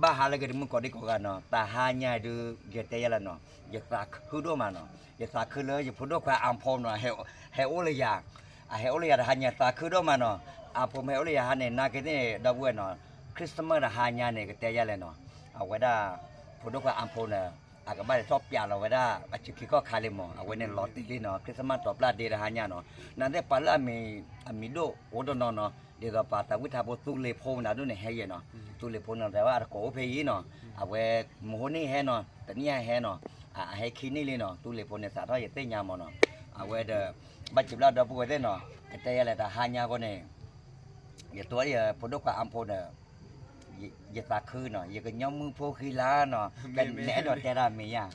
ဘၣ်ဟါလၢက့ၤတမုၢ်ကိးဒံကိးဂၤနီၤ, တဟါညါဒုး ယတဲယဲလၢနီၤ, ယသးခုဒိၣ်မးနီၤ, ယသးခုလၢယဖိဒိၣ်ခွါအါဖိနီၤ, ဟဲအိၣ်လၢယၤ, အဟဲအိၣ်လၢယၤတဟါညါသးခုဒိၣ်မးနီၤ, အါဖိမ့ၢ်ဟဲအိၣ်လၢယၤဟါန့ၣ် နာ်က့သ့ၣ်ဒီပုၢ်ဝဲၢ်နီၤ, Christmas တဟါညါန့ၣ် ကတဲယဲလဲၣ်နီၤ, အဝဲဒၣ် ဖိဒိၣ်ခွါအါဖိန့ၣ် အကဘၣ်လဲၤထီၣ်ပျးလီၤဝဲဒၣ် အစုခံခီၣ်ခါလံမး, အဝဲန့ၣ်လီၤတံၢ်လံနီၤ, Christmas တီၤပျၢ်ဒ့တဟါညါနီၤ, နာ်သ့ၣ်ပှၤလၢအမံၤ အမံၤဒိၣ်အိၣ်တနီၤနီၤ, ဒ်သိးပှၤသးဝံၣ်ထါဖိသူလ့ၤဖိနၤဒိၣ်န့ၣ်ဟဲယဲၢ်နီၤ, သူလ့ၤဖိန့ၣ်တဲဝဲအတကိးအိၣ်ဖဲအံၤနီၤ, အဝဲမဟိန့ၣ်ဟဲနီၤ, တနံၣ်ဟဲနီၤ, အဟဲခံနံၣ်လံနီၤ, သူလ့ၤဖိန့ၣ်စးထီၣ်ယသ့ၣ်ညါမးနီၤ, အဝဲဒီး ဘၣ်စံးဘျုးဒီပုၢ်ဝဲၢ်သ့ၣ်နီၤ, ကတဲယဲလဲၣ်တဟါညါအဃိန့ၣ် ယတိၢ်ယဖိဒိၣ်ခွါအါဖိန့ၣ် ယသးခုနီၤ, ယကညီမုၣ်ဖိဃံလၤနီၤ, နအဲၣ်ဒိးတဲတၢ်မ့ၢ်ယါ,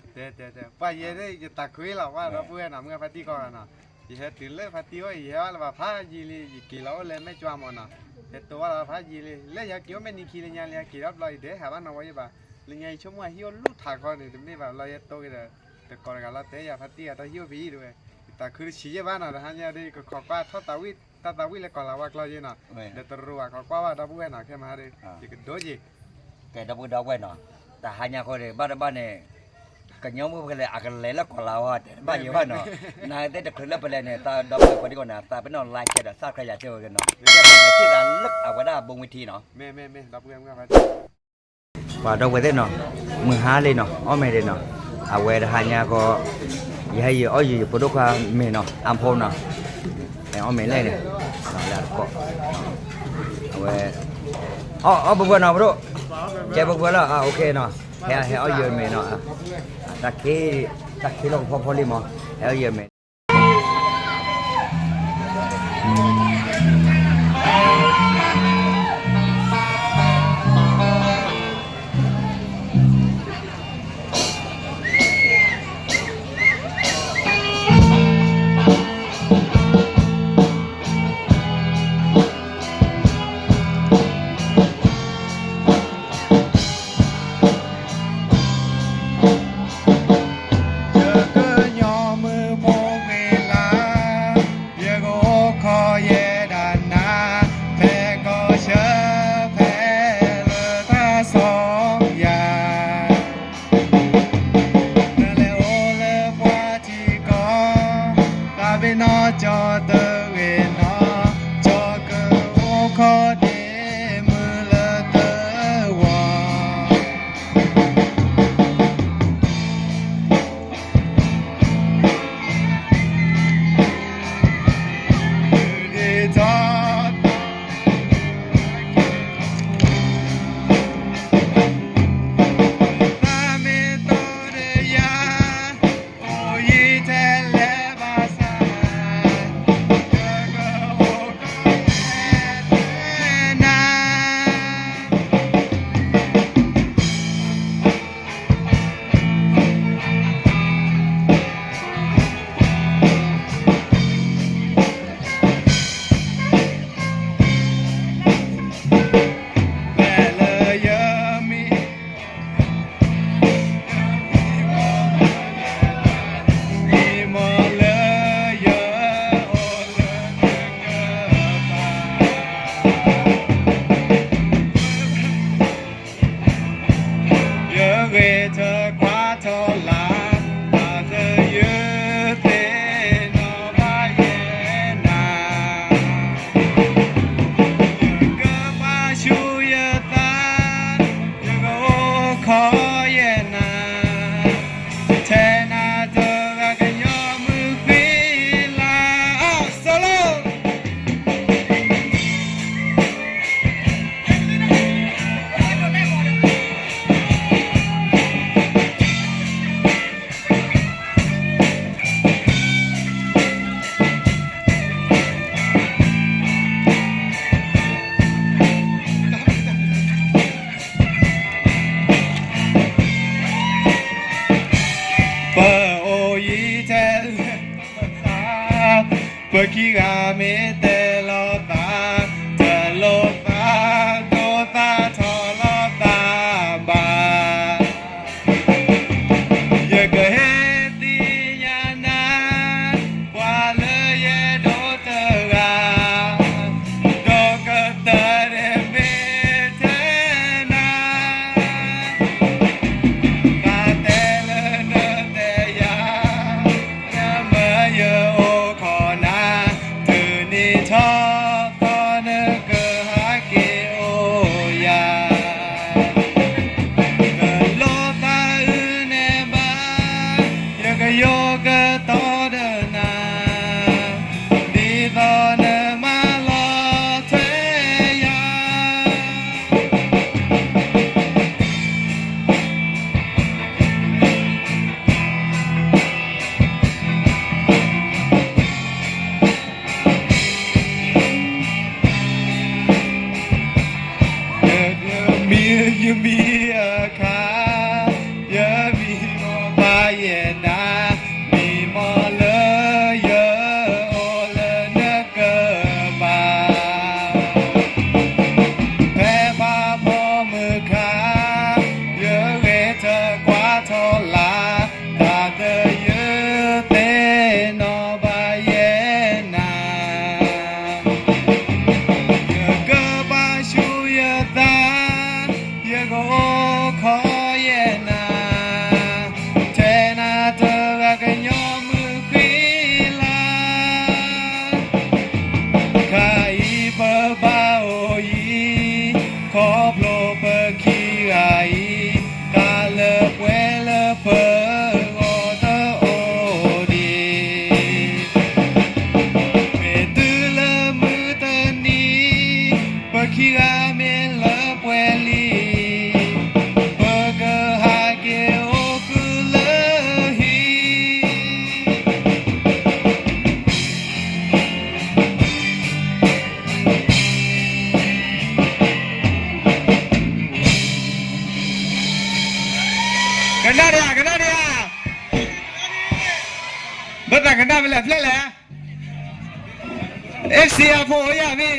ပှၤယဲ ယသးခုလီၤ ပှၤဒီပုၢ်ဝဲၢ်နီၤ, မုၢ်ဖါတံၢ်ကီၢ်ဂၤနီၤ, ယဟဲတုၤလၢဖါတံၢ်အိၣ် ယဟဲဘၣ်လၢၤဘၣ်ဖးယံာ်လံ, ယက့ၤလီၤအိၣ်လၢမဲာ်ကၠွါမးနီၤ, ဟဲတိၤဘၣ်လၢၤဘၣ်ဖးယံာ်လံ, လၢယဟဲက့ၤအိၣ်မဲာ်နံၤခံလၢညါလံ ယဟဲက့ၤထီၣ်ဘျီယဒဲးဟးဘၣ်နီၤဝဲယဘၣ်, လၢညါယဆိကမိၣ်ဟံၣ်အိၣ်လူၢ်ထးခီန့ၣ် တမ့ၢ်ဘၣ်လီၤ ယဲတိၤက့ၤဒီး တကိးတဂၤလီၤတဲယၤဖါတံၢ်ဂၤတၢ်ဟံၣ်အိၣ်ဖဲအံၤတဝဲ, ယသးခုတဆံးယဲၢ်ဘၣ်နီၤ, တဟါညါဒီး ယကခိးကွၢ်ထီၣ်သးဝံၣ် တၢ်သးဝံၣ်လၢကီၤလၤဝါကျီယဲၢ်နီၤ, ဒီးတရူးဘၣ်ခိးကွၢ်ဘၣ်ဒီပုၢ်ဝဲၢ်နီၤ, ခဲမဟါဒီး ယကဒိက့ၤ ကဲဒီပုၢ်ဒီဝဲၢ်နီၤ, တဟါညါဃိန့ၣ် ဘၣ်တဘၣ်န့ၣ် ကညီမုၣ်ဖိဃံလၤ အကလဲၤလၢကီၤလၤဝါ တဲတဘၣ်ယဲၢ်ဘၣ်နီၤ, နသ့ၣ်တချုးလၢပလဲၤန့ၣ် တၢ်ဒီပုၢ်ဝဲၢ်ကိးဒံကိးဂၤန့ၣ် သးပ့ၤနီၣ် like ဒီး subscribe ယၤက့ၤဝဲက့ၤနီၤ, ကဲပကထံၣ်သးလၢအဝဲဒၣ်ဘိမုၢ်ထံနီၤ ပှၤဒီပုၢ်ဝဲၢ်သ့ၣ်နီၤ, မုၢ်ဟါလံနီၤ, အီၣ်မ့ၤဒံးနီၤ, အဝဲတဟါညါဃီ, ယဟဲယအီၣ်ယုာ်ယဖိဒိၣ်ခွါမ့ၤနီၤ, အါဖိနီၤ, အီၣ်မ့ၤလဲၣ်န့ၣ်, လၢအတကိး, အဝဲ, အီၣ်ပပှဲၤနီၤ ဖိဒိၣ်, ကဲပပှဲၤလီၤ, အ OK နီၤ, ဟဲဟဲအီၣ်ယုာ်မ့ၤနီၤ, တၢ်ခ့, တၢ်ခ့လီၤကဖီဖီလံမး, ဟဲအီၣ်ယုာ်မ့ၤ ယကညီမုၣ်ဖိဃံလၤ, ယကအိၣ်ခိးယဲဒၣ်နၤ, ဖဲကီၢ်ဆၢဖဲလၢတၢ် စီၤယၤ, နလဲၤအိၣ်လၢပှၤထံကီၢ်, တၢ်ပ့ၤနီၣ်ကၠီတဂ့ၤနီၤ, ကၠီကအိၣ်ခိးဒ့မုၢ်လၢတဝီ ယဂ့ၤထၢၣ်ကွၢ်ထီၣ်လၢ်, တၢ်တယုၢ်သ့ၣ်နီၣ်ဘၣ်ယဲနၤ, ယကဘၣ်ဆူယသး, ယကအိၣ်ခိးယဲနၤ, ထဲနၤတဂၤကညီမုၣ်ဃံလၤ, အၢ စၢလီၤ ပအိၣ်ယံၤထဲလၢပသး, ပခံဂၤမ့ၢ်တဲလီၤသး, တလိၣ်သးဒိၣ်သးထီၣ်လီၤသးဘၣ်. ယကဟ့ၣ်သ့ၣ်ညါနၤ, ပှၤလၢယအဲၣ်ဒိးတဂၤ, ဒီးကတၢၢ်တမ့ၢ်ထဲနၤ ကိးခီယဲၢ်နၤ, ထဲနၤတဂၤကညီမုၣ်ဃံလၤ, ခါအံၤပဘၣ်အိၣ်ယံၤ, ခီဖျိပခံဂၤအံၤ, တၢ်လၢပှဲၤလၢပဂီၢ်တအိၣ်ဒံး, မ့ၢ်တုၤလၢမုၢ်တနံၤ, ပခံဂၤမ့ၢ်လၢပှဲၤလံ, ပကဟးက့ၤအိၣ်ဃုာ်လၢဟံၣ်. ကနၣ်ဒံးဧါ, ကနၣ်ဒံးဧါ, ဘၣ်တၢ်ကနၣ်ဖဲလဲၣ်ဖျဲၣ်လဲၣ်, အဲၣ်စံအဖိအိၣ်ယၤမ့ၢ် ယမိၢ်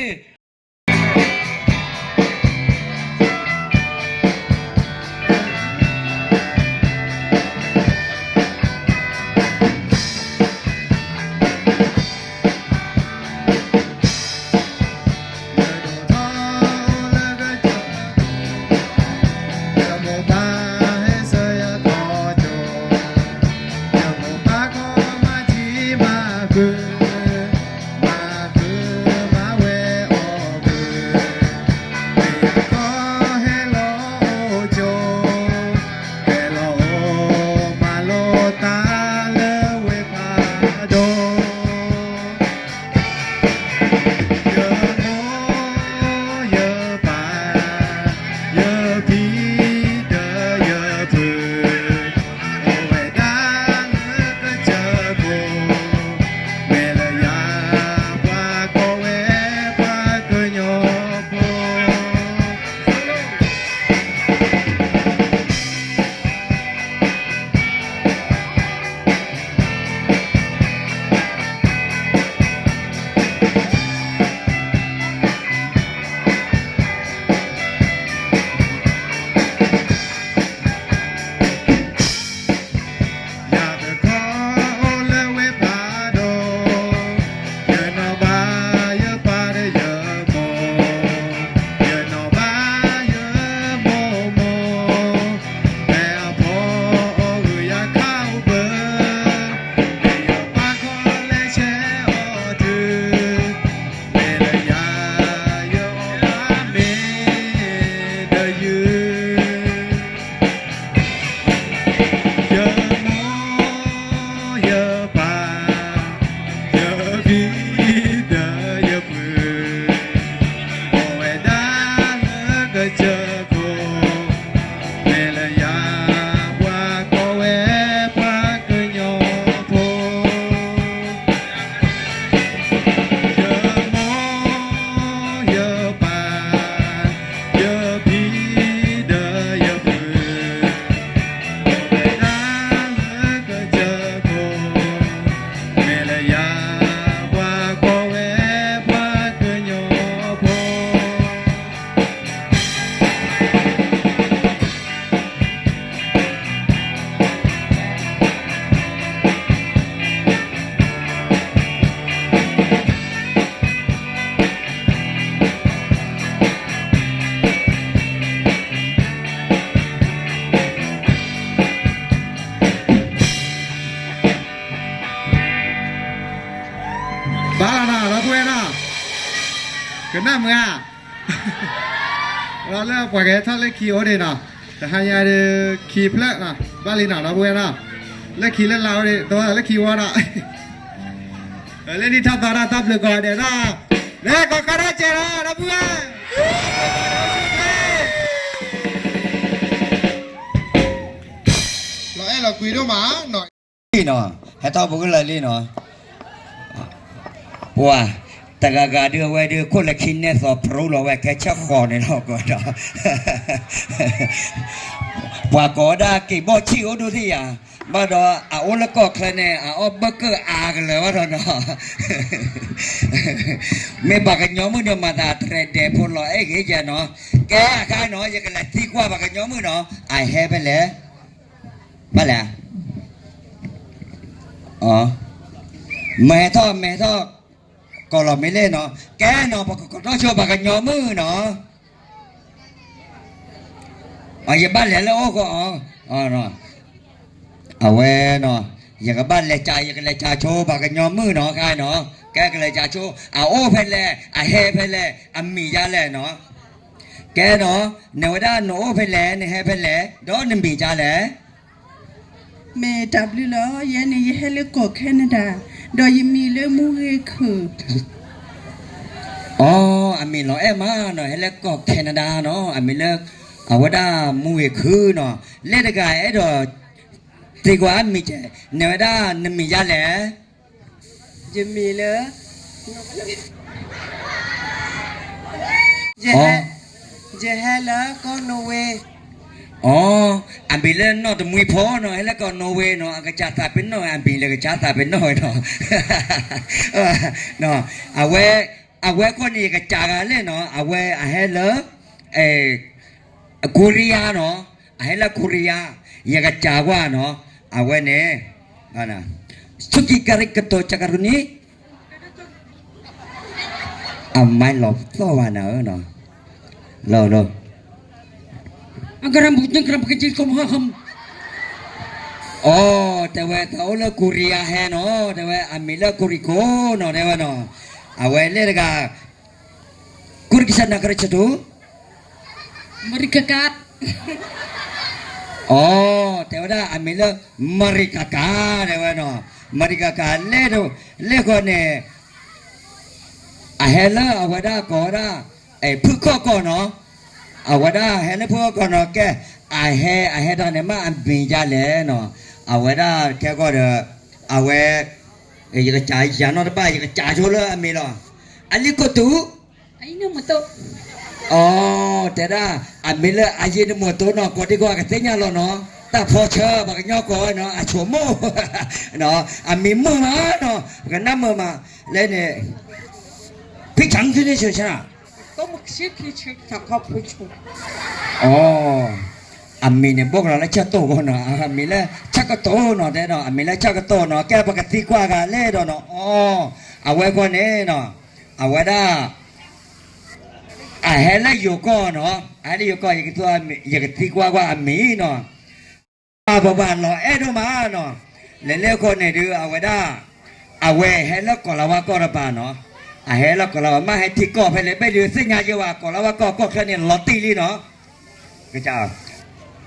ယပၢ် ယဖံဒီးယဖု အိၣ်ဝဲဒၣ်လၢကစၢၢ်ခိၣ်, မ့ၢ်လၢယၤပှၤကိးဝဲပှၤကညီဖိ ယၤတခီအိၣ်လၢဝ့ၢ်ဖးဒိၣ်, ယနီၢ်ဘၣ်ယပၢ်ဒီးယမိၢ်, ယနီၢ်ဘၣ်ယမိၢ်မိၢ်, ဖဲအဖီအီၣ်ဂုာ်ယၤခါအိၣ်ဘၢ, မ့ၢ်ယပၢ်ခီလဲၤဆဲးအီၣ်တုၤ, မ့ၢ်လၢယၤယအီၣ်ဘၣ်မ့ၤဒီးယုၢ် ယမိၢ်ယပၢ်, ယဖံဒီးယဖု, အိၣ်ဝဲဒၣ်လၢကစၢၢ်ခိၣ်, မ့ၢ်လၢယၤပှၤကိးဝဲပှၤကညီဖိ ယမိၢ်ယပၢ်, ယဖံဒီးယဖု, အိၣ်ဝဲဒၣ်လၢကစၢၢ်ခိၣ်, မ့ၢ်လၢယၤပှၤကိးဝဲပှၤကညီဖိ ဘၣ်လီၤနီၤ ဒီပုၢ်ဝဲၢ်နီၤ, ကနၣ်မုာ်ဧါ, လၢပှၤကဟဲထီၣ်လၢခံအိၣ်ဒံးနီၤ, တဟါညါဒီးခံဖျၢၣ်နီၤ, ဘၣ်လံနီၤ ဒီပုၢ်ဝဲၢ်နီၤ, လၢခံလၢလါအိၣ်ဒံး တဝဲလၢခံဝီနီၤ, လၢနံၣ်ထီၣ်သီနီၤ တၢ်ဘျုးကိးဂၤဒဲးနီၤ, လဲၤကိးခါထီၣ်ကဲနီၤ ဒီပုၢ်ဝဲၢ် လီၤအဲၣ်လီၤကွံဒိၣ်မးနီၤ, လံနီၤ, ဟဲထီၣ်ပကလၢာ်လံနီၤ, ပှၤ တဂၤဂၤဒုးအဝဲဒုး ခိၣ်လၢခံနဲၣ်သီဖရိလီၤဝဲခဲဆၢၣ်ဃီန့ၣ်လီၤကီးဒီး ပှၤကိးဝဲဒၣ်က့ၤဘီၣ်ဆံၣ်အိၣ်ဒိၣ်သ့ၣ်ယၤ, ဘၣ်ဒီးအအိၣ်လၢကီၢ်ချၢန့ၣ် အအီၣ်ဘၢၣ်ကၢၣ်အါကလၢၤဘၣ်ဒီးနီၤ, မ့ၢ်ပှၤကညီမုၣ်ဒီးမၤသးတရဲၣ်ဒဲးဖိလီၤအဲၣ်ဂ့ၤယဲနီၤ, ကဲအခါနီၤ ယကလဲၤသံကွၢ်ပှၤကညီမုၣ်နီၤ အဟဲဖဲလဲၣ် ဘၣ်လဲၣ်, မဲထီၣ် မဲထီၣ် ကီးလီၤမ့ၢ်လဲၣ်နီၤ, ကဲနီၤ ပကကီးထီၣ်ဆိပှၤကညီမုၣ်နီၤ, ယဘၣ်လဲၤလၢအအိၣ်ဃီအီၤ, အဝဲနီၤ, ယကဘၣ်လဲၤကး ယကလဲၤကးဆိပှၤကညီမုၣ်နီၤ ခါနီၤ, ကဲကလဲၤကးဆိ အအိၣ်ဖဲလဲၣ် အဟဲဖဲလဲၣ် အမံၤဒ်လဲၣ်နီၤ, ကဲနီၤ, နဝဲဒၣ်နအိၣ်ဖဲလဲၣ် နဟဲဖဲလဲၣ် ဒီးနမံၤဒ်လဲၣ်. မ့ၢ်တၢ်ဘျုးလီၤ, ယဲန့ၣ် ယဟဲလၢကီၢ် Canada, ဒီးယမံၤလၢမူဂ့ၤခုၣ်. အီ, အမံၤလီၤအဲၣ်မးနီၤ, ဟဲလၢကီၢ် Canada နီၤ, အမံၤလၢ အဝဲဒၣ်မူဂ့ၤခုၣ်နီၤ, လၢတဂၤအဲၣ်ဒိး သံကွၢ်အမံၤကဲ, နဝဲဒၣ်နမံၤဒ်လဲၣ်. ယမံၤလၢ ယဟဲလၢကီၢ် Norway. အီ, အမံၤလၢနီၢ်တမှံဖိနီၤ, ဟဲလၢကီၢ် Norway နီၤ, အကစၢ်သးပ့ၤနီၣ်ဝဲ အမံၤလၢကစၢ်သးပ့ၤနီၣ်ဝဲနီၤ, အဝဲ, အဝဲဃီန့ၣ် ယကစၢ်ဂၤလဲၣ်နီၤ, အဝဲအဟဲလၢ Korea နီၤ, အဟဲလၢ Korea, ယကစၢ်ကွၢ်နီၤ, အဝဲန့ၣ် သုကံကရံကတိၤကကရူၢ်နံ, အမါလီၤသီၣ်ဘၣ်နၤဧၢနီၤ, လီၤလီၤ, အကရံပကကကကကကမဟမ, အီ, တဲဝဲ တၢ်အိၣ်လၢ Korea ဟဲနီၤ, တဲဝဲ အမံၤလၢ Koriko နီၤ, တဲဝဲနီၤ, အဝဲလဲၣ်တဂၤ ကူတကစၢ်နၢ်ကရၢဆၢထူ, မရံကကါ, အီ, တဲဝဲဒၣ်အမံၤလၢ မရံကကါ, တဲဝဲနီၤ, မရံကကါလဲၣ်, လဲၣ်ဃီန့ၣ် အဟဲလၢအဝဲဒၣ်ကိးဝဲဒၣ် ဖုၣ်ခီၣ်ကီၢ်နီၤ, အဝဲဒၣ်ဟဲလၢဖုၣ်ခီၣ်ကီၢ်နီၤ, ကဲ အဟဲ အဟဲတၢ်န့ၣ် မ့ၢ်အမံၤဒ်လဲၣ်နီၤ, အဝဲဒၣ်ခဲကီၢ်ဒီး အဝဲ ယကစၢ်ယၤနီတဘၣ် ယကစၢ်ဆိလၢအမံၤလီၤ, အလံၤကိၣ်တူး, အ, တဲဒၣ် အမံၤလၢအယ့ၣ်နမိၢ်တိနီၤ, ကိးဒံကိးဂၤကသ့ၣ်ညါလီၤနီၤ, တၢ်ဖီဆၢ ပှၤကညီကိးနီၤ, အဆိမိၣ်, အမံၤမုာ်မးနီၤ, ပကနၣ်မုာ်မး, လဲၣ်န့ၣ် ဖံဆၣ်န့ၣ်ဆၢဆၣ်, အ, အမံၤန့ၣ် ဘိၣ်ကလီၤလၢဆၢတိၢ်ဂီၢ်နီၤ, အမံၤလၢဆၢကတိၢ်နီၤ, တဲနီၤ အမံၤလၢဆၢကတိၢ်နီၤ, ကဲပကသံကွၢ်ဂၤလဲၣ်ဒီးနီၤ, အီ, အဝဲဃီန့ၣ်နီၤ, အဝဲဒၣ် အဟဲလၢယိၤကီၢ်နီၤ, အဟဲလၢယိၤကီၢ် ယကသံကွၢ်ကွၢ်အမံၤနီၤ, ပှၤပှၤလီၤအဲၣ်ဒိၣ်မးနီၤ, လဲၤလဲၤဃီန့ၣ်ဒုး အဝဲဒၣ် အဝဲဟဲလၢကီၢ်လၤဝါကီၢ်တပၤနီၤ, အဟဲလၢကီၢ်လၤဝါ မ့ၢ်ဟဲထံကီၢ်ဖဲလဲၣ် ဘၣ်ဒုးသ့ၣ်ညါယဲဝဲ ကီၢ်လၤဝါကီၢ် ကီၢ်ချၢန့ၣ် လီၤတံၢ်လံနီၤ,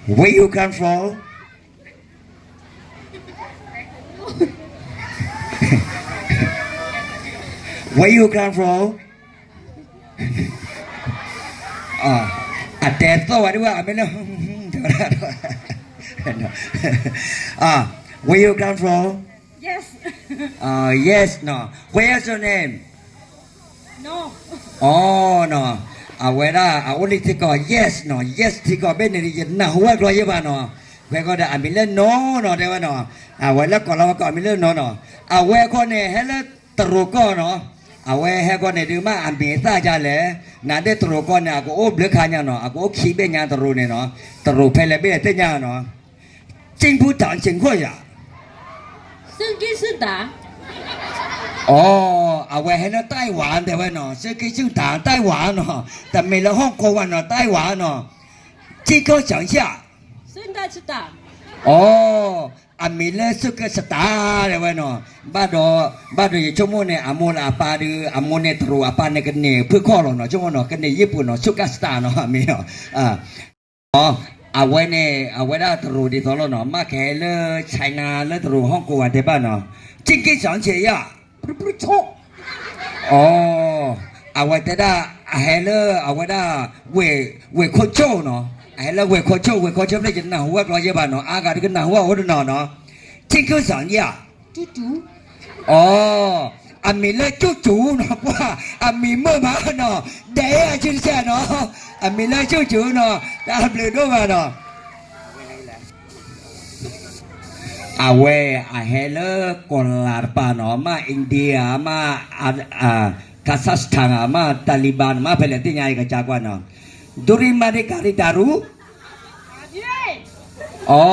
Where you come from? Where you come from? အတဲသီၣ်ဝဲဒၣ် အမ့ၢ်လၢ Where you come from? Yes, no. Where's your name? အီနီၤ, အဝဲဒၣ်အအိၣ်လံထံကီၢ် yes နီၤ, yes ထံကီၢ်ဘ့ၣ်န့ၣ် ယနၢ်ဟူဝဲကျီယဲၢ်ဘၣ်နီၤ, ဝဲဃီဒီးအမံၤလၢ no နီၤ တဲဝဲနီၤ, အဝဲလၢကီၢ်လၤဝါကီၢ်အမံၤလၢ no နီၤ, အဝဲဃီန့ၣ် ဟဲလၢတရူးကီၢ်နီၤ, အဝဲဟဲဃီန့ၣ်ဒုးမ့ၢ်အမံၤအသၣ်ဒ်လဲၣ်, နဒၣ်တရူးကီၢ်န့ၣ် အကအိၣ်ဘျုးခါညါနီၤ, အကအိၣ်ခံဘ့ၣ်ညါတရူးန့ၣ်နီၤ, တရူးဖဲလဲၣ်ဘ့ၣ်သ့ၣ်ညါနီၤ ကၠ့ၣ်ဖူတၢ်ကၠ့ၣ်ခိၣ်ယၤ, အီ, အဝဲဟဲလၢ Taiwan တဲဝဲနီၤ, စ့ၢ်က့ၤစ့ၢ်တၢ် Taiwan နီၤ, တမ့ၢ်လၢ Hong Kong ဘၣ်နီၤ Taiwan နီၤ, ကၠ့ၣ်ခိၣ်စၢ်ယၤ, အီ, အမံၤလၢ စ့ၢ်က့ၤစတၢ် တဲဝဲနီၤ, ဘၣ်ဒီး, ဘၣ်ဒီးယဆိကမိၣ်န့ၣ် အမိၢ်လၢအပၢ်ဒုး အမိၢ်န့ၣ်တရူး အပၢ်န့ၣ်ကန့ၢ်ဖုၣ်ခီၣ်လီၤနီၤ, ဆိကမိၣ်နီၤ ကန့ၢ်ယ့ၣ်ပူၤနီၤ စ့ၢ်က့ၤစတၢ်နီၤ အမံၤနီၤ အဝဲန့ၣ် အဝဲဒၣ်တရူးဒ်သိးလီၤနီၤ, မ့ၢ်ကဟဲလၢ China လၢတရူး Hong Kong ဝဲတဲဘၣ်နီၤ, ကၠ့ၣ်ခိၣ်စၢ်ယၤ, အီ, အဝဲတဲဒၣ် အဟဲလၢအဝဲဒၣ် ဝ့ၢ်ခိၣ်ဆိၣ်နီၤ, အဟဲလၢဝ့ၢ်ခိၣ်ဆိၣ်, ဝ့ၢ်ခိၣ်ဆိၣ်ဖျၢၣ် ယနၢ်ဟူဝဲကျီယဲၢ်ဘၣ်နီၤ, အါဂၤဒုးကနၢ်ဟူဝဲအိၣ်တနီၤနီၤ, ကၠ့ၣ်ခိၣ်စၢ်ယၤ အီ, အမံၤလၢကၠူၣ်ကၠူၣ်နီၤ, ပှၤ, အမံၤမုာ်မးနီၤ, ဒဲအစုတစဲးနီၤ, အမံၤလၢကၠူၣ်ကၠူၣ်နီၤ, တၢ်ဘျုးဒိၣ်မးနီၤ, အဝဲအဟဲလၢကီၢ်လၤတပၤနီၤ, မ့ၢ် India မ့ၢ် Kazakhstan မ့ၢ် Taliban မ့ၢ်ဖဲလဲၣ်သ့ၣ်ညါ ယကစၢ်ကွၢ်နီၤ, ဒူရံမၤရံကၤရံတၢ်ရူ အီ,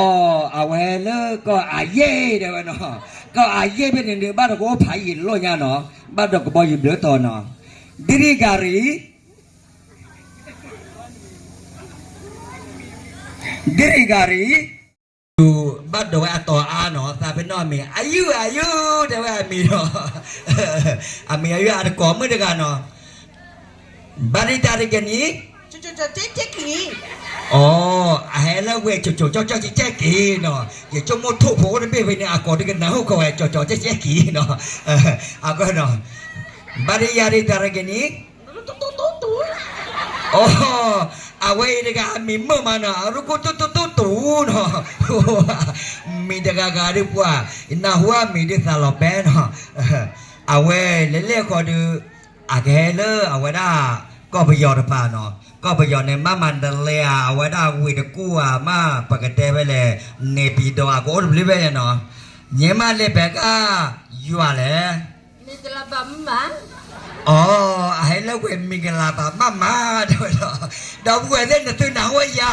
အဝဲလၢကီၢ်အယ့ၣ်တဲဝဲနီၤ, ကီၢ်အယ့ၣ်ဖဲန့ၣ်န့ၣ် ဘၣ်ဒီးကအိၣ်ဖးယံာ်လီၢ်ညါနီၤ, ဘၣ်ဒီးကဘီယူၤဘျၢတီၤနီၤ, ဒံရံကၤရံ, အီ, ဂ့ၤဂ့ၤဂ့ၤဂ့ၤ, ဘၣ်ဒိးဝဲအတီၤအါနီၤ, သးပ့ၤနီၣ်အမံၤ အယုၢ်အယုၢ် တဲဝဲအမံၤနီၤ, အမံၤအယုၢ်အတကိးမုၣ်တဂၤနီၤ, ဘၣ်ဒံးတၢ်တက့ၢ်န့ၣ်, အိ အဟဲလၢဝဲကၠိကၠိကၠီကၠီကၠဲက့ၤနီၤ, ယဆိကမိၣ်ထိၣ်ဖိအိၣ်တဘ့ၣ်ဖဲန့ၣ် အကိးတကနၣ်ဟူၣ်ခိၣ်ဝဲ ကၠီကၠီကၠဲက့ၤနီၤ, အဃိနီၤ, ဘၣ်ဒံးယၤဒံးတၢ်တက့ၢ်န့ၣ် အိ အဝဲအံၤတဂၤအမံၤမုာ်မးနီၤ, အရူၢ်ကူၣ်တူၢ်တူၢ်တူၢ်တူၢ်နီၤ, မံၤတဂၤဂၤဒုးပှၤ, နၢ်ဟူအမံၤဒုးသးလီၤပဲနီၤ, အဝဲလဲၤလဲၤခီဒုး, အကဟဲလၢအဝဲဒၣ် ကီၢ်ပယီၤတပၤနီၤ, ကီၢ်ပယီၤန့ၣ် မ့ၢ်မၤတလဲဧါ, အဝဲဒၣ်ဝ့ၢ်တကူၣ်ဧါ, မ့ၢ်ပကတဲဝဲလဲၣ်, န့ၣ်ပံၤဒီးအကအိၣ်တဘျုးဖဲန့ၣ်နီၤ, ယဲမးလဲၤပဲာ်ကၢ်ယွၤလဲၣ် မ့ၢ်တလၢဘၣ်မးမး, အိ အဟဲလၢဝဲမ့ၢ်ကလၢဘၣ်မးမး တဲဝဲဒီး, ဒီပုၢ်ဝဲၢ်သ့ၣ် နသုနၢ်ဟူယၤ,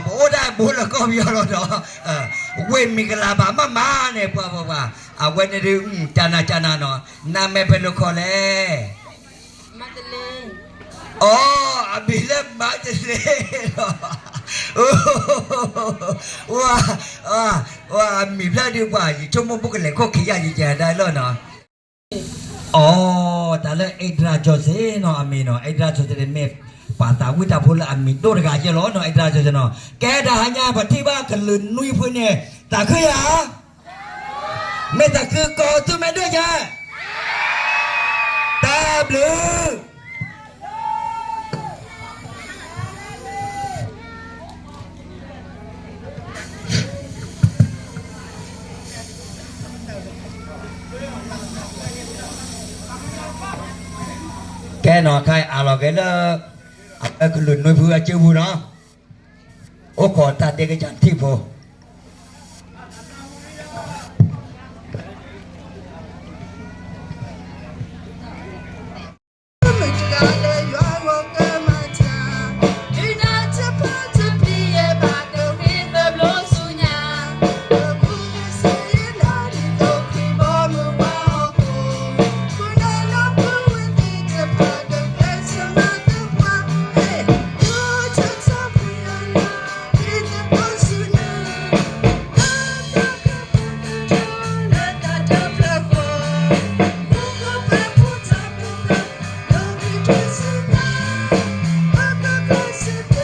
ပအိၣ်ဒၣ်ဘိလၢကီၢ်ပယီၤလီၤဒီး, ဝဲမ့ၢ်ကလၢဘၣ်မးမးန့ၣ် ပှၤပှၤပှၤ, အဝဲန့ၣ်ဒုး ကနၣ်ကနၣ်နီၤ, နမ့ၢ်ဖဲလဲၣ်ခီလဲၣ် အိ အမံၤလၢမၤတလဲလီၤ, ဝဲ, ဝဲအမံၤဖျၢၣ်ဒုးပှၤ ယဆိကမိၣ်ဘၣ်ကလဲၤခိၣ်ခံယၤယကဲဒၣ်လီၤနီၤ, အိ တၢ်လၢ အဲၣ်ဒြးကၠီၤစ့နီၤ အမံၤနီၤ, အဲၣ်ဒြးကၠီၤစ့န့ၣ်မ့ၢ်ပှၤသးဝံၣ်တၢ်ဖိလၢအမံၤဒိၣ်တဂၤယဲလီၤနီၤ, အဲၣ်ဒြးကၠီၤစ့နီၤ, ကဲတၢ်ဟါညါပထံၣ်ဘၣ်ကလုာ်နွံဖုန့ၣ် သးခုယၤ မ့ၢ်သးခုကိးသုမဲာ်ဒိၣ်ယဲ, တၢ်ဘျုး, ကဲနီၤ ခဲအံၤအးလီၤက့ၤလၢ အကလုာ်နွံဖုအစုပူၤနီၤ, အိၣ်ခိးတၢ်ဒ့ကစၢ်ထံၣ်ဖိအိၣ်ဘှံးတချုးအိၣ်သးတချုး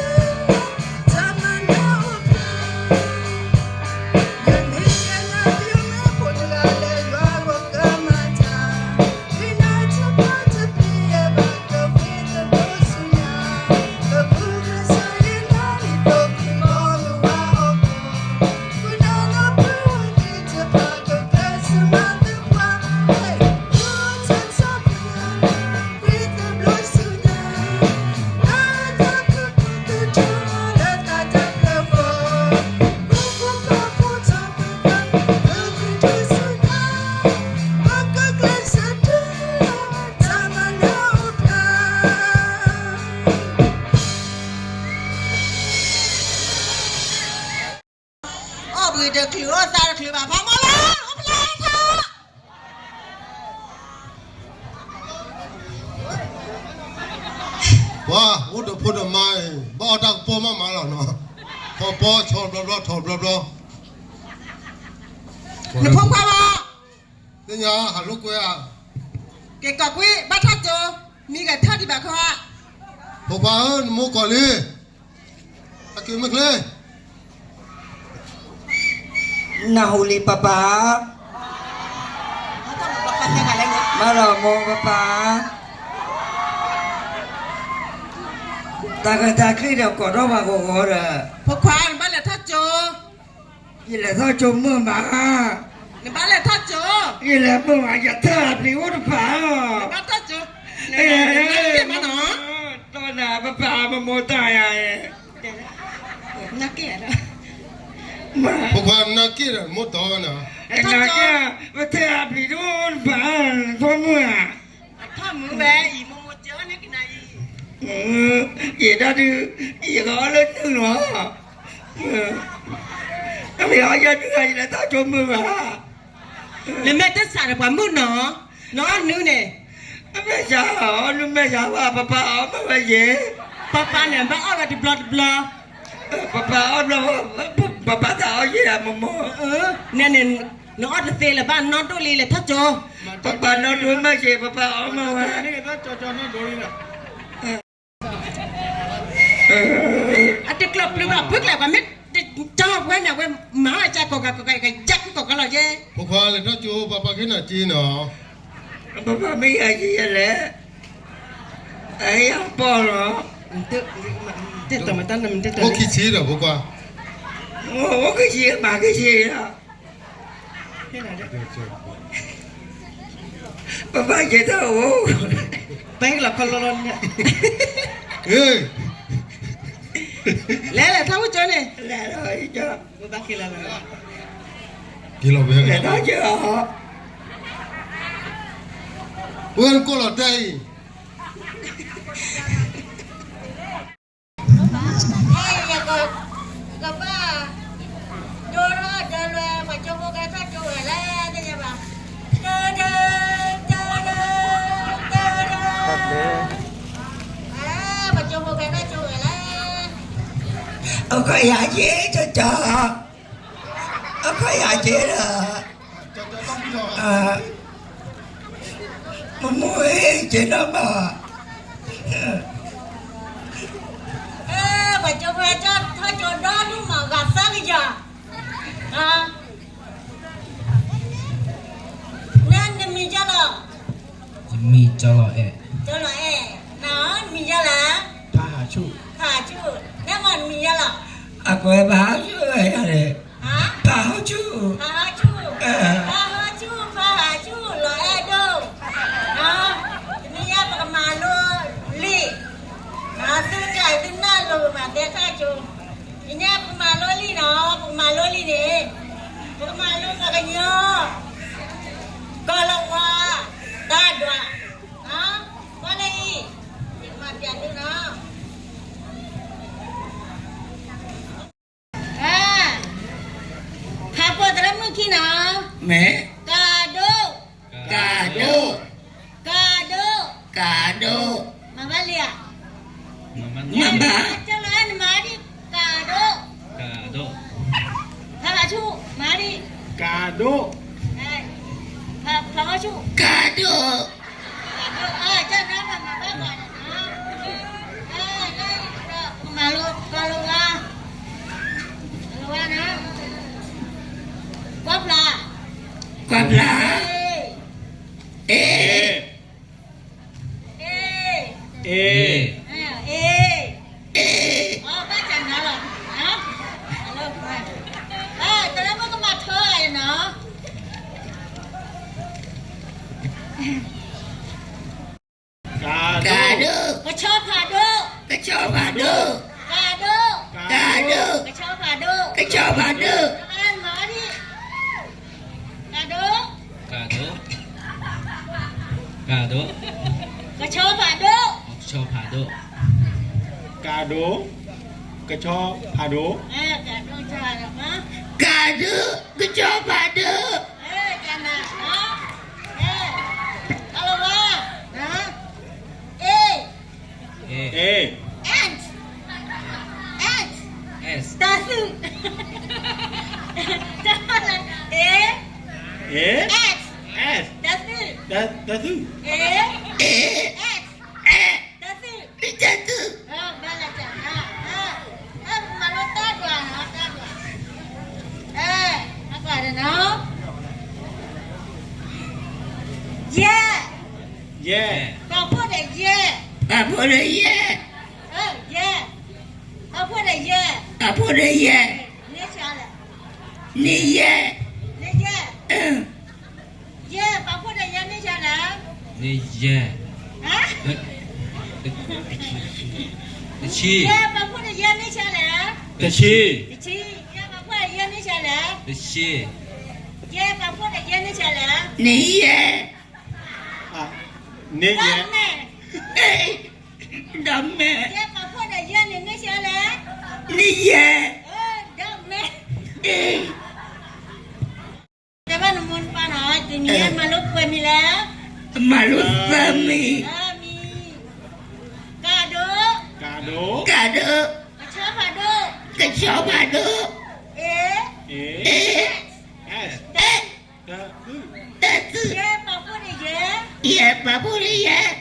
ဘၣ် ဖးမီၤလၢ အိၣ်ဖျဲၣ်ထီၣ် ပှၤအိၣ်ဒီးဖိဒီးမါအံၤ ဘၣ်အီၣ်တၢ်ကပီၤမးမးလီၤနီၤ, ထီၣ်ပီၤဆီဘျီဘျီ ထီၣ်ဘျီဘျီ, နဖိခွါဘၣ်, သ့ၣ်ညါဟးလိာ်ကွဲဧါ, က့ၤကီၢ်ကွံာ် ဘၣ်ထီၣ်ကၠိ, မံဂဲၤထၢၣ်ဒံးဘၣ်ခီဧါ, ဖိခွါဧၢ နမိၢ်ကီၢ်လံ အက့ၤမ့ၢ်ချ့, နၢ်ဟူလံပၢ်ပၢ်, မၤလီၤမိၢ်ပၢ်ပၢ်, တၢ်ကတၢၢ်ချံဒီးကိးထီၣ်ပှၤဂီၤဂီၤဒီး, ဖိခွါ နဘၣ်လဲၤထီၣ်ကၠိ, ယလဲၤထီၣ်ကၠိမုာ်မး, နဘၣ်လဲၤထီၣ်ကၠိ, ယလဲၤမုာ်မး ယထၢၣ်အပျံၤအိၣ်တဖၣ်လီၤ, ဘၣ်ထီၣ်ကၠိ, နက့ၢ်မးနီၤ, တီနၤပၢ်ပၢ် မမိၢ်တၢ်ယၤ, ဖိခွါနက့ၢ်ဒီးမိၢ်တီနၤ, နက့ၢ်, ပထၢၣ်အပျံၤတအိၣ်တဖၣ်, နထီၣ်မုာ်ဧါ, အထီၣ်မုာ်ဝဲအံၤ မိၢ်မိၢ်ကၢန့ၢ်ကနၤအံၤ, ယဲဒၣ်ဒုး, ယကအီၣ်လၢနုာ်လီၤ, အမ့ၢ်အီၣ်ယဲဒုး ယလဲၤထီၣ်ကၠိမုာ်ဘၣ်, နမ့ၢ်တစးဒီးပှၤမုၣ်နီၤ, နအီၣ်နုာ်န့ၣ်, အမဲာ်ယၤအီၣ်နုာ် မဲာ်ယၤဘၣ် ပၢ်ပၢ်အီၣ်မ့ၢ်ဝဲယဲ, ပၢ်ပၢ်န့ၣ် ဘၣ်အီၣ်ဝဲတဘျီတဘျီ, ပပၢ်အီၣ်ဘျီ, ပပၢ်သးအီၣ်ယဲၢ်ဧါ မိၢ်မိၢ်. နဲန့ၣ်, နအီၣ်တသ့လၢၤဘၣ်, နီၢ်ဒိၣ်လံလဲၤထီၣ်ကၠိ. ပပၢ်နီၢ်ဒိၣ်မးက့ၤ, ပပၢ်အီၣ်မးဝဲ. အတကျိးပျုၤဘၣ် ဖုကျဲး ပှၤမ့ၢ်တကၠီဝဲန့ၣ် အဝဲမၤအီၣ်ကၢ်ကီၢ်ကီၢ်ကီၢ် ကယၢ်ကီၢ်ကီၢ်လီၤယဲၢ်. ဖိခွါလဲၤထီၣ်ကၠိ ပပၢ်မ့ၢ်ယၤယံၤယဲၢ်လဲၣ်, အယၢ်ပီၢ်လီၤ. အိၣ်ခံဆံဒီးဖိခွါ, အိၣ်ခံဆံ မၤခံဆံလီၤ. ပပၢ်ကဲထီၣ်အိၣ်, ပလီၤခီလီလီၤန့ၣ်, လဲၤလဲၤထီၣ်ဝံၣ်ကၠိန့ၣ်, လဲၤလီၤဝံၣ်ကၠိ, ပဘၣ်က့ၤလီၤလီၤ, က့ၤလီၤဝဲ, လဲၤထီၣ်ကၠိ, ဝဲကိၣ်လီၤတဲအံၤ ကဘၣ်ဒိထီၣ်ဒၢလွဲ ပှၤကၠိဖိကဲထီၣ်ကၠိဝဲလဲၣ် သ့ၣ်ညါဘၣ်, တၢ်, တၢ်, တၢ်, တၢ်, ပှၤကၠိဖိကဲထီၣ်ကၠိဝဲလဲၣ်, အခီယၤက့ၤကၠီ, အခီယၤက့ၤဒီး မိၢ်မိၢ်ဧၢ ကဲနီၢ်ဘၣ်, ပှၤကၠိဖိကဲထီၣ်ကၠိဒီဒူၣ်မး ဂၤသၢကယၤ, နမံၤကၠီလီၤ, ယမံၤကၠီလီၤအဲၣ်, ကၠီလီၤအဲၣ်, နမံၤကၠီလီၤ, ဖးဟးဆူၣ်, ဖးဟးဆူၣ်, နမ့ၢ်နမံၤကၠီလီၤ, အကွဲးဖးဟးဆူၣ်ဝဲယၤန့ၣ်, ဖးဟးဆူၣ်, ဖးဟးဆူၣ်, ဖးဟးဆူၣ်, ဖးဟးဆူၣ် လီၤအဲၣ်ဒိၣ်, တနံၤညါပကမၤလိလံာ်, သုကဲသုနၢ်လိၤမး ကဲထီၣ်ကၠိ, တနံၤညါပကမၤလိလံာ်နီၤ, ပကမၤလိလံာ်န့ၣ်, ပကမၤလိပှၤကညီ ကီၢ်လီၤဝါ တၢ်ဒွး, ကွၢ်လၢအံၤ, ယကမၤပျးသုနီၤ, ဖးကွၢ်သရၣ်မုၣ်ခံနီၤ, မ့ၢ်, ကးဒိၣ်, ကးဒိၣ်, ကးဒိၣ်, ကးဒိၣ်, မၤဘၣ်လံဧါ, မၤဘၣ်, ကၠီလီၤအဲၣ် နမၤဒံး, ကးဒိၣ်, ကးဒိၣ်, ဖးဟးဆူၣ် မၤဒံး, ကးဒိၣ်, ဖးဟးဆူၣ် ကးဒိၣ်, ကးဒိၣ်, ကၠီနီၤ မၤဘၣ်ပှၤန့ၣ်နီၤ, မၤလိကီၢ်လီၤဝါ, လီၤဝါနီၤ, ကွၢ်ဖျါ, ကွၢ်ဖျါ, အ့ အ့ အ့ အ့ အ့ အီၣ်ဘၣ်ကနၤလီၤ, တရၢမုၣ်ကမၤထၢအံၤနီၤ, ကးဒိၣ်, ကဆီဖးဒိၣ်, ကဆီဖးဒိၣ်, ကးဒိၣ်, ကးဒိၣ်, ကဆီဖးဒိၣ်, ကဆီဖးဒိၣ်, မၤဒံး, ကးဒိၣ်, ကးဒိၣ်, ကးဒိၣ်, ကဆီဖးဒိၣ်, ကဆီဖးဒိၣ်, ကးဒိၣ်, ကဆီဖးဒိၣ်, ကးဒိၣ်, ကဆီဖးဒိၣ်, ကးဒိၣ်, ကဆီဖးဒိၣ်, အ့ အ့ ant, ant, တၤသုး, အ့ အ့ ant, ant, တၤသုး, တၤသုး, အ့ အ့ ant, ant, တၤသုး, တၤသုး, ဘၣ်လၢတၢ်, မၤလိတၢ်ဒွးနီၤ တၢ်ဒွး, အကွၢ်ဒီးနီၤ, ယဲၢ်, ယဲၢ်, ပာ်ဖှိၣ်ဒီးယဲၢ်, ပာ်ဖှိၣ်ဒီးယဲၢ်, ယဲၢ်, ပာ်ဖှိၣ်ဒီးယဲၢ်, ပာ်ဖှိၣ်ဒီးယဲၢ်, န့ၢ်ယဲၢ်, န့ၢ်ယဲၢ်, ယဲၢ်, ပာ်ဖှိၣ်ဒီးယဲၢ်န့ၢ်ယဲၢ်လဲၣ်, န့ၢ်ယဲၢ်, တဆံ, ယဲၢ်, ပာ်ဖှိၣ်ဒီးယဲၢ်န့ၢ်ယဲၢ်လဲၣ်, တဆံ, တဆံ, ယဲၢ်, ပာ်ဖှိၣ်ဒီးယဲၢ်န့ၢ်ယဲၢ်လဲၣ်, တဆံ, ယဲၢ်, ပာ်ဖှိၣ်ဒီးယဲၢ်န့ၢ်ယဲၢ်လဲၣ်, န့ၢ်ယဲၢ်, န့ၢ်ယဲၢ်, ဒီးမဲာ်, ဒီးမဲာ်, ယဲၢ်, ပာ်ဖှိၣ်ဒီးယဲၢ်န့ၣ်န့ၢ်ယဲၢ်လဲၣ်, န့ၢ်ယဲၢ်, ဒီးမဲာ်, တဲဘၣ်နမိၢ်နပၢ်နီၤ, တနံၤအံၤမၤလိပှဲၤမံၤလဲၣ်, မၤလိသၢမံၤ, သၢမံၤ, ကးဒိၣ်, ကးဒိၣ်, ကးဒိၣ်, ကဆီဖးဒိၣ်, က စီၤပၤဒိၣ်, အ့, အ့, တၢ်, တၢ်သူ, ယဲၢ်ပာ်ဖှိၣ်န့ၣ်ယဲၢ်,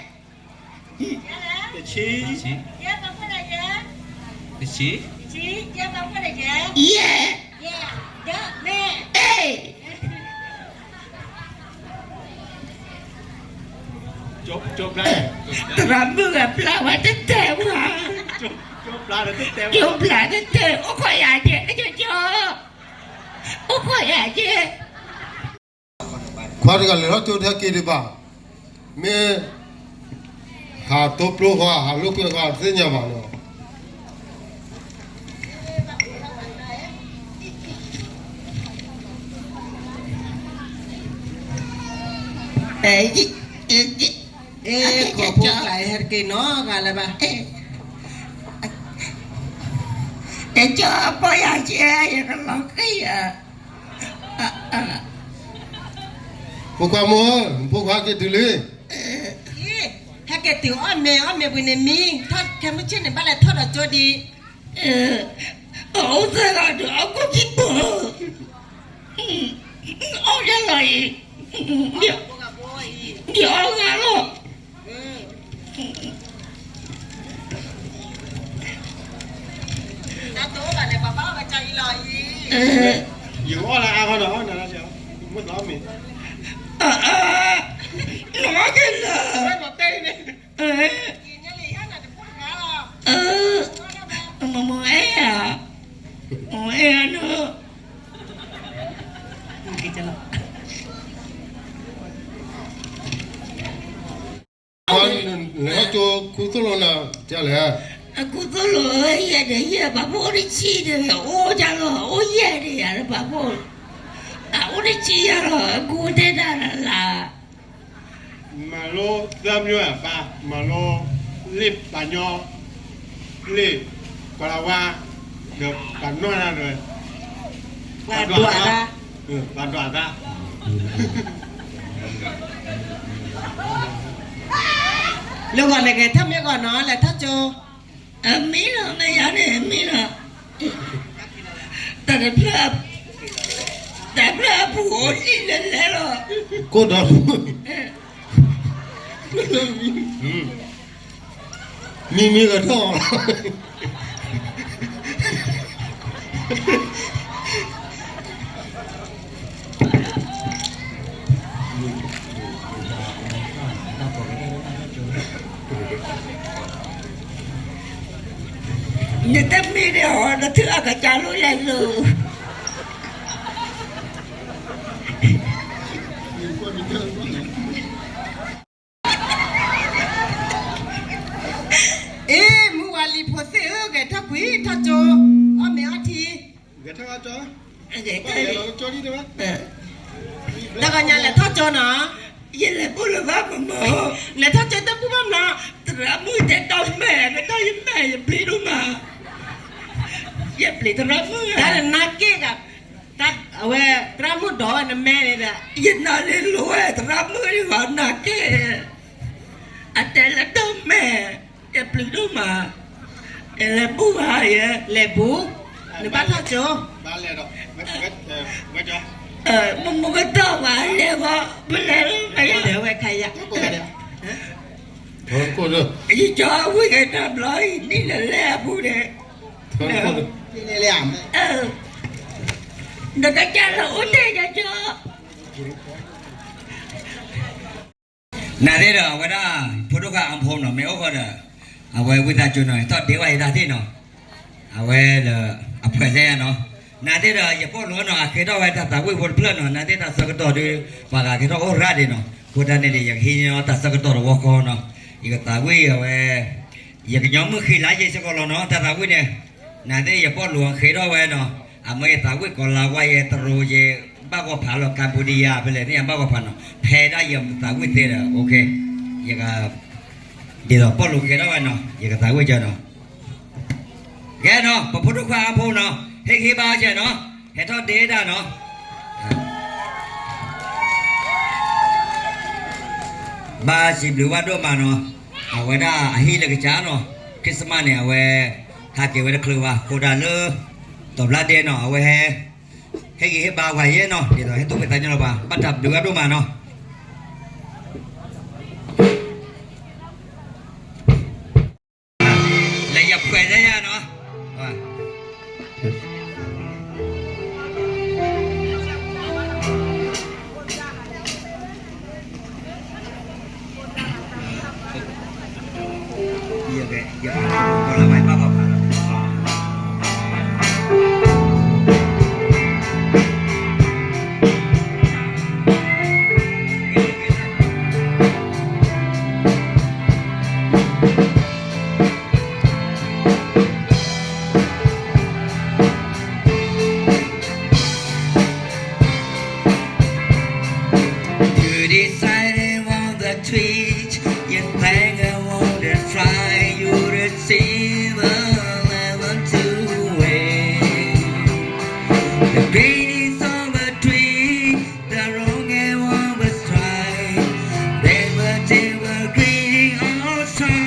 တဆံ, ယဲၢ်ပာ်ဖှိၣ်န့ၣ်ယဲၢ်, တဆံ, ယဲၢ်ပာ်ဖှိၣ်န့ၣ်ယဲၢ်, ယဲၢ်, ယဲၢ်, မ့ၢ်, အ့ သရၣ်မုၣ်ဂၤပျၢ်ဝဲတတဲဝဲ, ကၠိပျၢ်တတဲ, အိၣ်ခိးယၤက့ၤ, ကၠိ, အိၣ်ခိးယၤက့ၤ, ခွါတဂၤလဲၤထီၣ်ကၠိထဲက့ၤဒံးဘၣ်, မ့ၢ်ဟးတိပျိဃီ ဟးလိာ်ကွဲဃီ တသ့ၣ်ညါဘၣ်လီၤ. အဲ ခိးဖိကျါဟဲတက့ၢ်နီတဂၤလၢၤဘၣ်. တကၠီပီၢ်ယၤကဲ ယကလီၤဃံၤဧါ. ဖိခွါမိၢ်, ဖိခွါက့ၤတုၤလံ. ဟဲက့ၤတုၤအီၣ်မ့ၤ အီၣ်မ့ၤပှ့ၤန့ၣ်မံ, ထီၣ်ခဲမုၢ်ဆ့ၣ်န့ၣ် ဘၣ်လဲၤထီၣ်ဒီးကၠိဒံး. အအိၣ်သၢဂၤဒီးအီၣ်ကိၣ်ကံၢ်ပူၤ, အီၣ်ယဲလီၤအံၤ, ဒ်အီၣ်ဂၤလီၤ. ယအီၣ်လၢအါဂီၢ်ဒီး မ့ၢ်သီမ့ၢ်, နအီၣ်က့ၤလၢ, မ့ၢ်အဲၣ်ဧါ, မ့ၢ်အဲၣ်ဧါနီၤ. လဲၤထီၣ်ကၠိခူသိၣ်လိနၤ ကလဲၣ်. ခူသိၣ်လိဧၢ, ယဲၢ်ဒီးယဲၢ် ပာ်ဖှိၣ်အိၣ်တဆံဒီး အိၣ်ဒၣ်လီၤ, အိၣ်ယဲၢ်ဒီးယၤလၢပာ်ဖှိၣ်, အအိၣ်တဆံယၤလီၤ, အကူတဲတၢ်လၢ်လၢ်. မၤလိသၢမျိုးအပၢ်, မၤလိလ့ၣ်ပှၤကညီ, လ့ၣ်ပှၤလၤဝါ, ဒီးပှၤနီၢ်တၢ်ဒီး ပှၤဒွးတၢ်, ပှၤဒွးတၢ်. လၢဂီၤန့ၣ်ဂဲၤထၢၣ်မ့ၢ်ဂီၤနီၤ လဲၤထီၣ်ကၠိ. အမံလီၤ မ့ၢ်ယၤန့ၣ် အမံလီၤ. တၢ်တဖျၢၣ်, တၢ်ဖျၢၣ်အပူၤအိၣ်လံလဲၤလဲၤလီၤ. ကိၣ်ဒီး မံမံကထီၣ်. နတမံန့ၣ်အီၤ နထုအကစၢ်လိလဲၤလိၤ. အ့ မုၢ်ဝါလံၤဖိသ့ၣ်ဧၢ ဂဲၤထၢၣ်ကွံာ်ထီၣ်ကၠိ, အီၣ်မ့ၤအီထံ, ဂဲၤထၢၣ်ကၠိ, တဂီၤညါလဲၤထီၣ်ကၠိနီၤ, ယလဲၤဘူၣ်လၢၤဘၣ်မမ, လဲၤထီၣ်ကၠိတဘူၣ်ဘၣ်မနီၤ, သရၣ်မုၣ်တဲတီမဲာ် ကတီၢ်ယမဲာ် ယပျံၤဒိၣ်မး, ယပျံၤသရၣ်မုၣ်, တၢ်နနာ်က့ၣ်ဂၤ, အဝဲသရၣ်မုၣ်ဒိးဝဲနမဲာ်န့ၣ်ဒီး, ယနာ်လၢလိၤဝဲသရၣ်မုၣ်ဂၤနာ်က့ၣ်, အတဲလၢတီမဲာ်, ယပျံၤဒိၣ်မး, ယလဲၤဘူၣ်ဘၣ်ယဲ, လဲၤဘူၣ်, နဘၣ်ထီၣ်ကၠိ, မမကတီၢ်ဘၣ်လဲၤဘၣ်, ပလဲၤလၢ, ဝဲခါယၤ, ယကၠီဝံၣ်က့ၤတၢ်ဘျီအံၤ နံၣ်လၢလဲၣ်အပူၤန့ၣ်, နကစၢ်လၢအိၣ်တဲာ်ကၠီ, နသ့ၣ်ဒီးအဝဲဒၣ် ဖိဒိၣ်ခွါအါဖိနီၤ မ့ၢ်အိၣ်ဃီဒီး, အဝဲဝံသးစူၤနီၤ ထီၣ်ဒ့ဝဲယတၢ်သ့ၣ်နီၤ, အဝဲလၢအဖှဲးလဲၣ်နီၤ, နသ့ၣ်ဒီးယပီၢ်လိၤနီၤ အဃ့ထီၣ်ဝဲတၢ်သးဝံၣ်ဖိတဖျၢၣ်နီၤ နသ့ၣ်တၢ်ဆၢကတီၢ်ဒီး, ပှၤဂၤကထီၣ်အိၣ်ရၣ်ဒံးနီၤ အဃိတၢ်န့ၣ်န့ၣ် ယကဟံးန့ၢ်တၢ်ဆၢကတီၢ်တဝီဃီနီၤ, ယကသးဝံၣ်အဝဲ ယကညီမုၣ်ဃံလၤယ့ၢ်စ့ၢ်ကီးလီၤနီၤ တၢ်သးဝံၣ်န့ၣ်, နသ့ၣ်ယပီၢ်လိၤအဃ့ထီၣ်ဝဲနီၤ, အမ့ၢ်ယသးဝံၣ်ကီၤလၤဝါယဲတရူးယဲ, ဘၣ်ဂီၤဖးလီၤ Cambodia ဖဲလဲၣ်န့ၣ် ယဘၣ်ဂီၤဖးနီၤ ဖဲဒၣ်ယသးဝံၣ်သ့ဒီး, ယက, ဒ်သိးပီၢ်လိၤဃ့ထီၣ်ဝဲနီၤ ယကသးဝံၣ်ကၢနီၤ ကဲနီၤ ပဖိဒိၣ်ခွါအါဖိနီၤ ဟ့ၣ်ဂံၢ်ဘါအီၤကဲနီၤ ဟဲထီၣ်ဒ့ဒၣ်နီၤ ဘၣ်စံးဘျုးဘၣ်ဒိၣ်မးနီၤ, အဝဲဒၣ်အဟံၣ်လၢကစၢ်နီၤ, Christmas န့ၣ် အဝဲ ဟးက့ၤဝဲတချုးဘၣ် အဃိဒၣ်လၢ ဒီးဘျါဒဲးနီၤ အဝဲဟဲ ဟဲဂ့ၤဟဲဘါဝဲယဲနီၤ ဒ်သိးဟဲတိၢ်ဝဲသးညီလီၤဘၣ် ဘၣ်တၢ်ဘျုးအါဒိၣ်မးနီၤ လဲၤယၤဖှဲးညါယၤနီၤ To decide on the trees, you hang on the try, you receive a level to win. The greatest of the tree, the wrong and one was try, they were, they were greedy all time.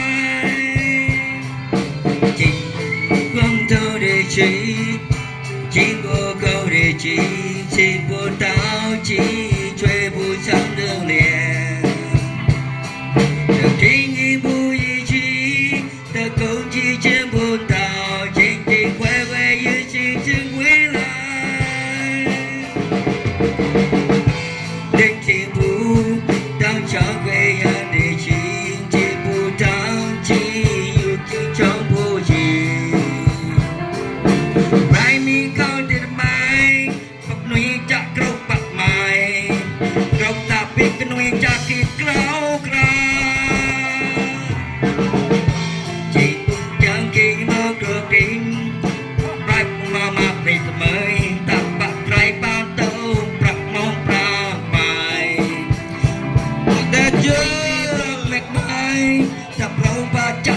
ကံၢ်ပူၤကီၢ်ဒဲးကံၢ်, ကံၢ်ပူၤကီၢ်ဒဲးကံၢ်, စံာ်ပူၤတီကံၢ်ဆွဲပူၤဆၣ်ဒၢလၢ, တကံၢ်ပူၤယံၤကံၢ်, တကိးကံၢ်ကံၢ်ပူၤတီကံၢ်, ကံၢ်ခွဲးဝဲယံၤကံၢ်ကံၢ်ဝဲလၢ ဒ့ၣ်ထံပူၤ, တၢ်ဆီၣ်ခွဲးယၤဒ့ၣ်ထံ, ထံပူၤတၢ်ထံ, ယူၤကံၢ်ဆီၣ်ဖိယံၤ, ဘၣ်မံခီၣ်ဒ့ၣ်တမံၤ, ပနွံကၢ်ကြိးပာ်မံၤ, ကြိးတၢ်ပ့ၤကနွံကၢ်က့ၤကြိးကြၢး ကံၢ်ပူၤကံၢ်ကံၢ်မီၤကြိးကံၢ်, ပြၢ်မၤမၤပ့ၤတမံၤ, တၢ်ပာ်ကြၢးပာ်တၢ်အိၣ်ပြၢ်မီၤပြၢ်မံၤ, တၢ်စၢၤမဲာ်မံၤ, တၢ်ပြိၣ်ဘၣ်က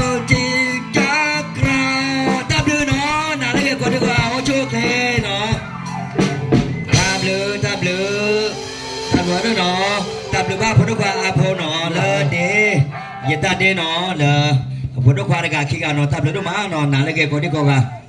ၢ်ကြိးကြၢး, ကံၢ်ကြၢးပြၢ်ပီၣ်နဘၣ်ပြၢ်ကြၢး ကံၢ်ပူၤပြၢ်ကိးကံၢ်ကၢ်ကြၢး, တၢ်ဘျုးနီၤ, နၤလၢဂ့ၤကိးဒံကီး အိၣ်ဆူၣ်အိၣ်ချ့နီၤ, တၢ်ဘျုး တၢ်ဘျုး, တၢ်ဘျုးနီၤ, တၢ်ဘျုးဘၣ်ဖိဒိၣ်ခွါအါဖိနီၤ, လၢဒ့, ယတၢ်ဒ့နီၤ, လၢ, ဖိဒိၣ်ခွါတဂၤခံဂၤနီၤ, တၢ်ဘျုးဒိၣ်မးနီၤ, နၤလၢဂ့ၤကိးဒံကီးဂၤ